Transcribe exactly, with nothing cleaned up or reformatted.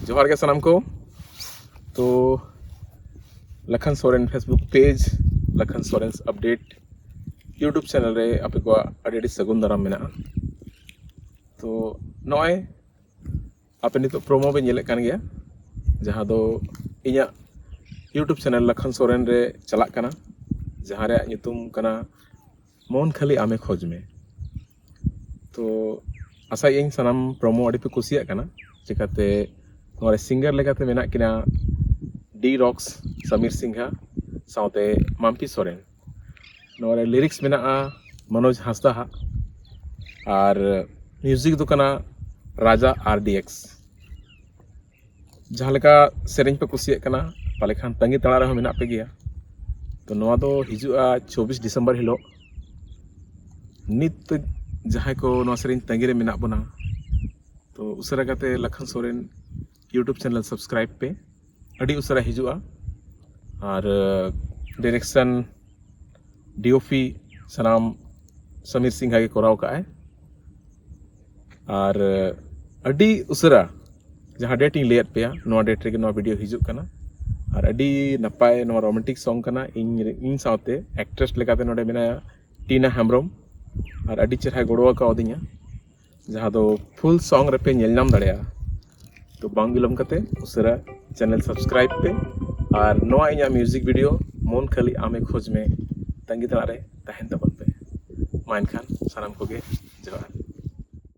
ᱡᱚᱦᱟᱨ ᱜᱮ ᱥᱟᱱᱟᱢ ᱠᱚ᱾ ᱛᱚ Lakhan Soren Facebook page, Lakhan Soren update YouTube channel ᱨᱮ ᱟᱯᱮ ᱠᱚᱣᱟᱜ ᱟᱹᱰᱤ ᱟᱹᱰᱤ ᱥᱟᱹᱜᱩᱱ ᱫᱟᱨᱟᱢ ᱢᱮᱱᱟᱜᱼᱟ᱾ ᱛᱚ ᱱᱚᱜᱼᱚᱭ ᱟᱯᱮ ᱱᱤᱛᱚᱜ promo ᱯᱮ ᱧᱮᱞᱮᱫ ᱠᱟᱱ ᱜᱮᱭᱟ, ᱡᱟᱦᱟᱸ ᱫᱚ ᱤᱧᱟᱹᱜ YouTube channel ᱞᱟᱠᱷᱟᱱ ᱥᱚᱨᱮᱱ ᱨᱮ ᱪᱟᱞᱟᱜ ᱠᱟᱱᱟ, ᱡᱟᱦᱟᱸ ᱨᱮᱭᱟᱜ ᱧᱩᱛᱩᱢ ᱠᱟᱱᱟ ᱢᱚᱱ ᱠᱷᱟᱹᱞᱤ ᱟᱢᱮ ᱠᱷᱚᱡᱽ ᱢᱮ᱾ ᱛᱚ ᱟᱥᱟᱭᱮᱫ ᱟᱹᱧ ᱥᱟᱱᱟᱢ promo ᱟᱹᱰᱤ ᱯᱮ ᱠᱩᱥᱤᱭᱟᱜ ᱠᱟᱱᱟ᱾ ᱪᱤᱠᱟᱹᱛᱮ ᱱᱚᱣᱟ ᱨᱮ singer ᱞᱮᱠᱟᱛᱮ ᱢᱮᱱᱟᱜ ᱠᱤᱱᱟ D Rocks, ᱥᱟᱢᱤᱨ ᱥᱤᱝᱦᱟ ᱥᱟᱶᱛᱮ ᱢᱟᱢᱯᱤ ᱥᱚᱨᱮᱱ᱾ ᱱᱚᱣᱟ ᱨᱮ lyrics ᱢᱮᱱᱟᱜᱼᱟ ᱢᱚᱱᱳᱡᱽ ᱦᱟᱸᱥᱫᱟ ᱦᱟᱜ, ᱟᱨ music ᱫᱚ ᱠᱟᱱᱟ ᱨᱟᱡᱟ R D X᱾ ᱡᱟᱦᱟᱸ ᱞᱮᱠᱟ ᱥᱮᱨᱮᱧ ᱯᱮ ᱠᱩᱥᱤᱭᱟᱜ ᱠᱟᱱᱟ, ᱯᱟᱞᱮ ᱠᱷᱟᱱ ᱛᱟᱺᱜᱤ ᱛᱟᱲᱟ ᱨᱮᱦᱚᱸ ᱢᱮᱱᱟᱜ ᱯᱮ ᱜᱮᱭᱟ᱾ ᱛᱚ ᱱᱚᱣᱟ ᱫᱚ ᱦᱤᱡᱩᱜᱼᱟ ᱪᱚᱵᱵᱤᱥ ᱰᱤᱥᱮᱢᱵᱚᱨ ᱦᱤᱞᱳᱜ᱾ ᱱᱤᱛ ᱡᱟᱦᱟᱸᱭ ᱠᱚ ᱱᱚᱣᱟ ᱥᱮᱨᱮᱧ ᱛᱟᱺᱜᱤ ᱨᱮ ᱢᱮᱱᱟᱜ ᱵᱚᱱᱟ, ᱛᱚ ᱩᱥᱟᱹᱨᱟ ᱠᱟᱛᱮ Lakhan Soren YouTube channel subscribe ᱯᱮ, ᱟᱹᱰᱤ ᱩᱥᱟᱹᱨᱟ ᱦᱤᱡᱩᱜᱼᱟ᱾ ᱟᱨ direction, DOP ᱥᱟᱱᱟᱢ ᱥᱟᱢᱤᱨ ᱥᱤᱝᱦᱟ ᱜᱮ ᱠᱚᱨᱟᱣ ᱠᱟᱜᱼᱟᱭ᱾ ᱟᱨ ᱟᱹᱰᱤ ᱩᱥᱟᱹᱨᱟ ᱡᱟᱦᱟᱸ date ᱤᱧ ᱞᱟᱹᱭᱟᱫ ᱯᱮᱭᱟ, ᱱᱚᱣᱟ date ᱨᱮᱜᱮ ᱱᱚᱣᱟ video ᱦᱤᱡᱩᱜ ᱠᱟᱱᱟ᱾ ᱟᱨ ᱟᱹᱰᱤ ᱱᱟᱯᱟᱭ ᱱᱚᱣᱟ romantic song ᱠᱟᱱᱟ᱾ ᱤᱧ ᱤᱧ ᱥᱟᱶᱛᱮ actress ᱞᱮᱠᱟᱛᱮ ᱱᱚᱰᱮ ᱢᱮᱱᱟᱭᱟ ᱴᱤᱱᱟ ᱦᱮᱢᱵᱨᱚᱢ, ᱟᱨ ᱟᱹᱰᱤ ᱪᱮᱦᱨᱟᱭ ᱜᱚᱲᱚ ᱟᱠᱟᱣᱫᱤᱧᱟ, ᱡᱟᱦᱟᱸ ᱫᱚ full song ᱨᱮᱯᱮ ᱧᱮᱞ ᱧᱟᱢ ᱫᱟᱲᱮᱭᱟᱜᱼᱟ᱾ ᱛᱚ ᱵᱟᱝ ᱵᱤᱞᱚᱢ ᱠᱟᱛᱮ ᱩᱥᱟᱹᱨᱟ channel subscribe ᱯᱮ, ᱟᱨ ᱱᱚᱣᱟ ᱤᱧᱟᱹᱜ music video ᱢᱚᱱ ᱠᱷᱟᱹᱞᱤ ᱟᱢᱮ ᱠᱷᱚᱡᱽ ᱢᱮ ᱛᱟᱺᱜᱤ ᱛᱟᱲᱟᱜ ᱨᱮ ᱛᱟᱦᱮᱱ ᱛᱟᱵᱚᱱ ᱯᱮ᱾ ᱢᱟ ᱮᱱᱠᱷᱟᱱ ᱥᱟᱱᱟᱢ ᱠᱚᱜᱮ ᱡᱚᱦᱟᱨ᱾